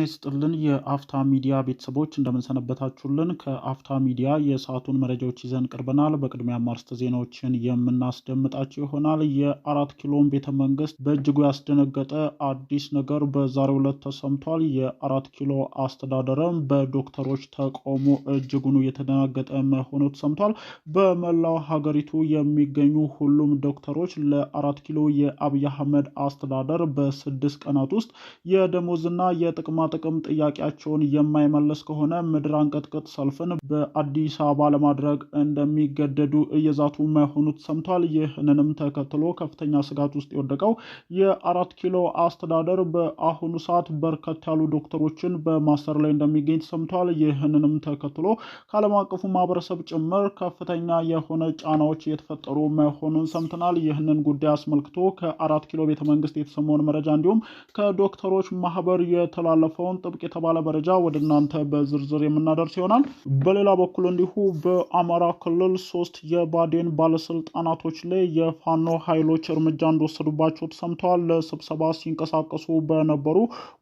ይስጥልን የአፍታ ሚዲያ ቤተሰቦች፣ እንደምንሰነበታችሁልን። ከአፍታ ሚዲያ የሰዓቱን መረጃዎች ይዘን ቀርበናል። በቅድሚያ አርዕስተ ዜናዎችን የምናስደምጣቸው ይሆናል። የአራት ኪሎን ቤተ መንግስት በእጅጉ ያስደነገጠ አዲስ ነገር በዛሬው ዕለት ተሰምቷል። የአራት ኪሎ አስተዳደርም በዶክተሮች ተቃውሞ እጅጉን እየተደናገጠ መሆኑ ተሰምቷል። በመላው ሀገሪቱ የሚገኙ ሁሉም ዶክተሮች ለአራት ኪሎ የአብይ አህመድ አስተዳደር በ6 ቀናት ውስጥ የደሞዝና የጥቅማ ጥቅም ጥያቄያቸውን የማይመለስ ከሆነ ምድር አንቀጥቅጥ ሰልፍን በአዲስ አበባ ለማድረግ እንደሚገደዱ እየዛቱ መሆኑ ተሰምቷል። ይህንንም ተከትሎ ከፍተኛ ስጋት ውስጥ የወደቀው የአራት ኪሎ አስተዳደር በአሁኑ ሰዓት በርከት ያሉ ዶክተሮችን በማሰር ላይ እንደሚገኝ ተሰምቷል። ይህንንም ተከትሎ ከዓለም አቀፉ ማህበረሰብ ጭምር ከፍተኛ የሆነ ጫናዎች እየተፈጠሩ መሆኑን ሰምተናል። ይህንን ጉዳይ አስመልክቶ ከአራት ኪሎ ቤተመንግስት የተሰማውን መረጃ እንዲሁም ከዶክተሮች ማህበር የተላለፈውን ጥብቅ የተባለ መረጃ ወደ እናንተ በዝርዝር የምናደርስ ይሆናል። በሌላ በኩል እንዲሁ በአማራ ክልል 3 የባዴን ባለስልጣናቶች ላይ የፋኖ ኃይሎች እርምጃ እንደወሰዱባቸው ተሰምተዋል። ለስብሰባ ሲንቀሳቀሱ በነበሩ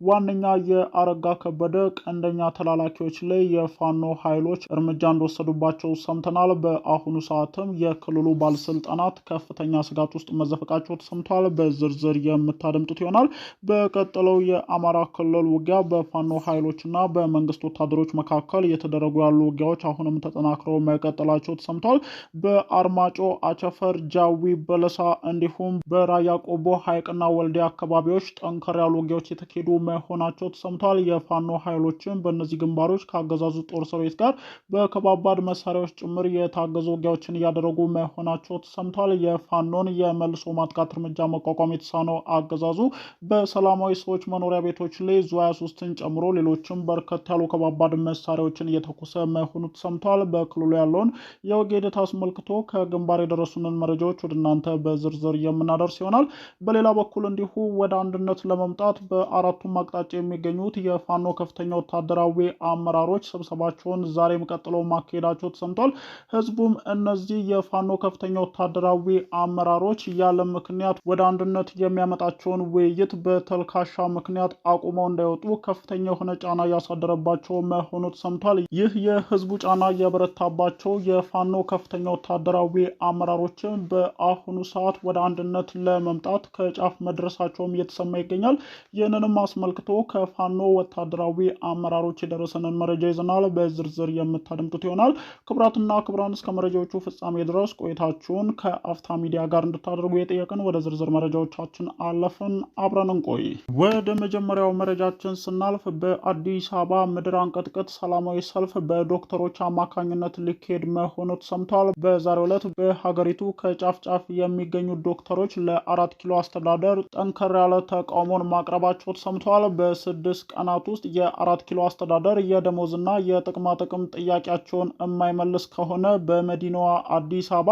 ዋነኛ የአረጋ ከበደ ቀንደኛ ተላላኪዎች ላይ የፋኖ ኃይሎች እርምጃ እንደወሰዱባቸው ሰምተናል። በአሁኑ ሰዓትም የክልሉ ባለስልጣናት ከፍተኛ ስጋት ውስጥ መዘፈቃቸው ተሰምተዋል። በዝርዝር የምታደምጡት ይሆናል። በቀጠለው የአማራ ክልል ውጊያ በፋኖ ኃይሎችና በመንግስት ወታደሮች መካከል እየተደረጉ ያሉ ውጊያዎች አሁንም ተጠናክረው መቀጠላቸው ተሰምቷል። በአርማጮ፣ አቸፈር፣ ጃዊ፣ በለሳ እንዲሁም በራያ ቆቦ ሐይቅና ወልዲያ አካባቢዎች ጠንከር ያሉ ውጊያዎች የተካሄዱ መሆናቸው ተሰምቷል። የፋኖ ኃይሎችም በእነዚህ ግንባሮች ከአገዛዙ ጦር ሰራዊት ጋር በከባባድ መሳሪያዎች ጭምር የታገዙ ውጊያዎችን እያደረጉ መሆናቸው ተሰምቷል። የፋኖን የመልሶ ማጥቃት እርምጃ መቋቋም የተሳነው አገዛዙ በሰላማዊ ሰዎች መኖሪያ ቤቶች ላይ ዙ 23ን ጨምሮ ሌሎችም በርከት ያሉ ከባባድ መሳሪያዎችን እየተኮሰ መሆኑ ተሰምቷል። በክልሉ ያለውን የውጊያ ሂደት አስመልክቶ ከግንባር የደረሱንን መረጃዎች ወደ እናንተ በዝርዝር የምናደርስ ይሆናል። በሌላ በኩል እንዲሁ ወደ አንድነት ለመምጣት በአራቱም አቅጣጫ የሚገኙት የፋኖ ከፍተኛ ወታደራዊ አመራሮች ስብሰባቸውን ዛሬም ቀጥለው ማካሄዳቸው ተሰምቷል። ህዝቡም እነዚህ የፋኖ ከፍተኛ ወታደራዊ አመራሮች ያለ ምክንያት ወደ አንድነት የሚያመጣቸውን ውይይት በተልካሻ ምክንያት አቁመው እንዳይወጡ ከፍተኛ የሆነ ጫና እያሳደረባቸው መሆኑ ተሰምቷል። ይህ የህዝቡ ጫና የበረታባቸው የፋኖ ከፍተኛ ወታደራዊ አመራሮችን በአሁኑ ሰዓት ወደ አንድነት ለመምጣት ከጫፍ መድረሳቸውም እየተሰማ ይገኛል። ይህንንም አስመልክቶ ከፋኖ ወታደራዊ አመራሮች የደረሰንን መረጃ ይዘናል። በዝርዝር የምታደምጡት ይሆናል። ክቡራትና ክቡራን፣ እስከ መረጃዎቹ ፍጻሜ ድረስ ቆይታችሁን ከአፍታ ሚዲያ ጋር እንድታደርጉ የጠየቅን ወደ ዝርዝር መረጃዎቻችን አለፍን። አብረን እንቆይ። ወደ መጀመሪያው መረጃችን ስናልፍ በአዲስ አበባ ምድር አንቀጥቅጥ ሰላማዊ ሰልፍ በዶክተሮች አማካኝነት ሊካሄድ መሆኑ ተሰምቷል። በዛሬው ዕለት በሀገሪቱ ከጫፍ ጫፍ የሚገኙ ዶክተሮች ለአራት ኪሎ አስተዳደር ጠንከር ያለ ተቃውሞን ማቅረባቸው ተሰምተዋል። በ6 ቀናት ውስጥ የአራት ኪሎ አስተዳደር የደሞዝና የጥቅማ ጥቅም ጥያቄያቸውን የማይመልስ ከሆነ በመዲናዋ አዲስ አበባ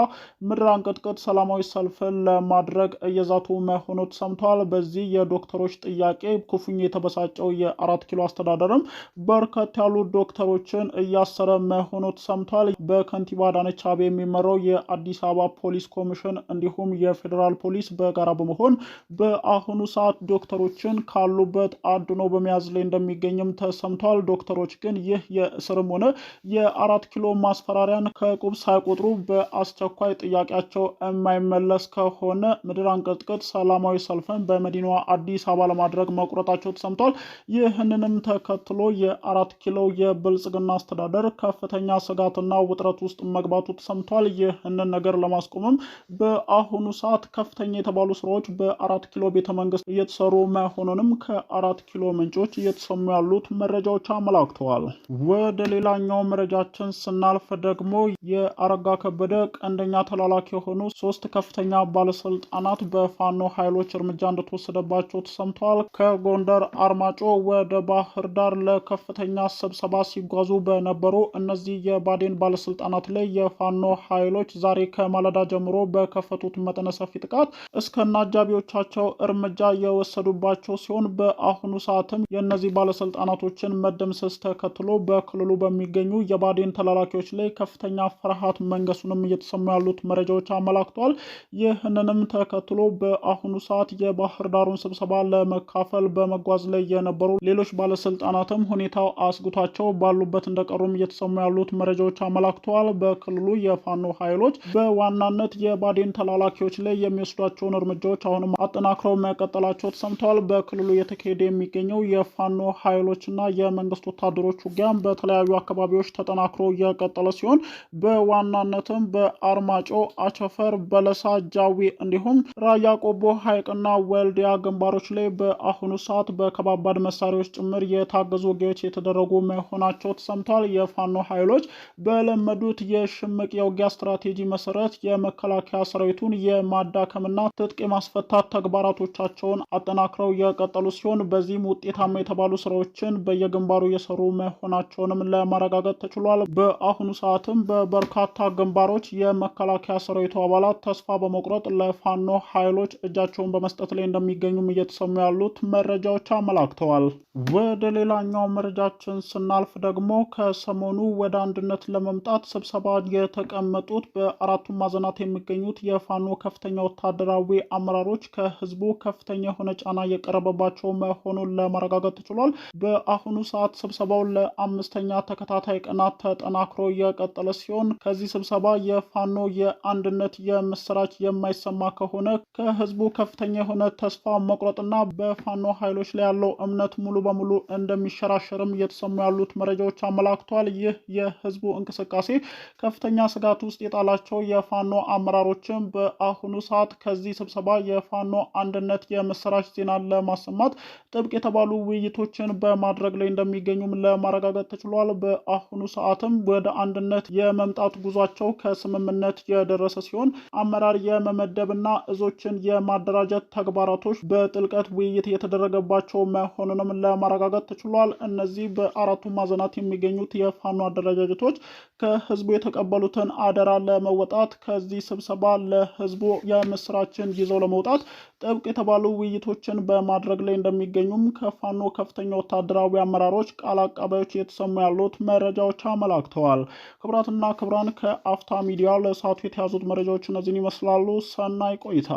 ምድር አንቀጥቅጥ ሰላማዊ ሰልፍን ለማድረግ እየዛቱ መሆኑ ተሰምተዋል። በዚህ የዶክተሮች ጥያቄ ክፉኛ የተበሳጨው የአራት ኪሎ አስተዳደርም በርከት ያሉ ዶክተሮችን እያሰረ መሆኑ ተሰምቷል። በከንቲባ አዳነች አቤቤ የሚመራው የአዲስ አበባ ፖሊስ ኮሚሽን እንዲሁም የፌዴራል ፖሊስ በጋራ በመሆን በአሁኑ ሰዓት ዶክተሮችን ካሉበት አድኖ በመያዝ ላይ እንደሚገኝም ተሰምቷል። ዶክተሮች ግን ይህ የእስርም ሆነ የአራት ኪሎ ማስፈራሪያን ከቁብ ሳይቆጥሩ በአስቸኳይ ጥያቄያቸው የማይመለስ ከሆነ ምድር አንቀጥቅጥ ሰላማዊ ሰልፍን በመዲናዋ አዲስ አበባ ለማድረግ መቁረጣቸው ተሰምቷል። ይህንንም ተከትሎ የአራት ኪሎ የብልጽግና አስተዳደር ከፍተኛ ስጋትና ውጥረት ውስጥ መግባቱ ተሰምቷል። ይህንን ነገር ለማስቆምም በአሁኑ ሰዓት ከፍተኛ የተባሉ ስራዎች በአራት ኪሎ ቤተመንግስት እየተሰሩ መሆኑንም ከአራት ኪሎ ምንጮች እየተሰሙ ያሉት መረጃዎች አመላክተዋል። ወደ ሌላኛው መረጃችን ስናልፍ ደግሞ የአረጋ ከበደ ቀንደኛ ተላላኪ የሆኑ 3 ከፍተኛ ባለስልጣናት በፋኖ ኃይሎች እርምጃ እንደተወሰደባቸው ተሰምተዋል። ከጎንደር አርማጮ ወደ ባህር ዳር ለከፍተኛ ስብሰባ ሲጓዙ በነበሩ እነዚህ የባዴን ባለስልጣናት ላይ የፋኖ ኃይሎች ዛሬ ከማለዳ ጀምሮ በከፈቱት መጠነ ሰፊ ጥቃት እስከነ አጃቢዎቻቸው እርምጃ የወሰዱባቸው ሲሆን በአሁኑ ሰዓትም የእነዚህ ባለስልጣናቶችን መደምሰስ ተከትሎ በክልሉ በሚገኙ የባዴን ተላላኪዎች ላይ ከፍተኛ ፍርሃት መንገሱንም እየተሰሙ ያሉት መረጃዎች አመላክተዋል። ይህንንም ተከትሎ በአሁኑ ሰዓት የባህር ዳሩን ስብሰባ ለመካፈል በመጓዝ ላይ የነበሩ የነበሩ ሌሎች ባለስልጣናትም ሁኔታው አስግቷቸው ባሉበት እንደቀሩም እየተሰሙ ያሉት መረጃዎች አመላክተዋል። በክልሉ የፋኖ ኃይሎች በዋናነት የባዴን ተላላኪዎች ላይ የሚወስዷቸውን እርምጃዎች አሁንም አጠናክረው መቀጠላቸው ተሰምተዋል። በክልሉ እየተካሄደ የሚገኘው የፋኖ ኃይሎችና የመንግስት ወታደሮች ውጊያም በተለያዩ አካባቢዎች ተጠናክሮ የቀጠለ ሲሆን በዋናነትም በአርማጮ፣ አቸፈር፣ በለሳ፣ ጃዊ እንዲሁም ራያ ቆቦ፣ ሐይቅና ወልዲያ ግንባሮች ላይ በአሁኑ ሰዓት በከባባድ መሳሪያዎች ጭምር የታገዙ ውጊያዎች የተደረጉ መሆናቸው ተሰምቷል። የፋኖ ኃይሎች በለመዱት የሽምቅ የውጊያ ስትራቴጂ መሰረት የመከላከያ ሰራዊቱን የማዳከምና ትጥቅ የማስፈታት ተግባራቶቻቸውን አጠናክረው የቀጠሉ ሲሆን በዚህም ውጤታማ የተባሉ ስራዎችን በየግንባሩ እየሰሩ መሆናቸውንም ለማረጋገጥ ተችሏል። በአሁኑ ሰዓትም በበርካታ ግንባሮች የመከላከያ ሰራዊቱ አባላት ተስፋ በመቁረጥ ለፋኖ ኃይሎች እጃቸውን በመስጠት ላይ እንደሚገኙም እየተሰሙ ያሉት መረጃዎች አመላክተዋል። ወደ ሌላኛው መረጃችን ስናልፍ ደግሞ ከሰሞኑ ወደ አንድነት ለመምጣት ስብሰባ የተቀመጡት በአራቱም ማዕዘናት የሚገኙት የፋኖ ከፍተኛ ወታደራዊ አመራሮች ከህዝቡ ከፍተኛ የሆነ ጫና የቀረበባቸው መሆኑን ለማረጋገጥ ተችሏል። በአሁኑ ሰዓት ስብሰባው ለአምስተኛ ተከታታይ ቀናት ተጠናክሮ የቀጠለ ሲሆን ከዚህ ስብሰባ የፋኖ የአንድነት የምስራች የማይሰማ ከሆነ ከህዝቡ ከፍተኛ የሆነ ተስፋ መቁረጥና በፋኖ ኃይሎች ላይ ያለው እምነት ሙሉ በሙሉ እንደሚሸራሸርም እየተሰሙ ያሉት መረጃዎች አመላክቷል። ይህ የህዝቡ እንቅስቃሴ ከፍተኛ ስጋት ውስጥ የጣላቸው የፋኖ አመራሮችም በአሁኑ ሰዓት ከዚህ ስብሰባ የፋኖ አንድነት የምስራች ዜናን ለማሰማት ጥብቅ የተባሉ ውይይቶችን በማድረግ ላይ እንደሚገኙም ለማረጋገጥ ተችሏል። በአሁኑ ሰዓትም ወደ አንድነት የመምጣት ጉዟቸው ከስምምነት የደረሰ ሲሆን አመራር የመመደብና እዞችን የማደራጀት ተግባራቶች በጥልቀት ውይይት የተደረገባቸው መሆኑንም ለማረጋገጥ ተችሏል። እነዚህ በአራቱ ማዕዘናት የሚገኙት የፋኖ አደረጃጀቶች ከህዝቡ የተቀበሉትን አደራ ለመወጣት ከዚህ ስብሰባ ለህዝቡ የምስራችን ይዘው ለመውጣት ጥብቅ የተባሉ ውይይቶችን በማድረግ ላይ እንደሚገኙም ከፋኖ ከፍተኛ ወታደራዊ አመራሮች ቃል አቀባዮች የተሰሙ ያሉት መረጃዎች አመላክተዋል። ክቡራትና ክቡራን ከአፍታ ሚዲያ ለሰዓቱ የተያዙት መረጃዎች እነዚህን ይመስላሉ። ሰናይ ቆይታ።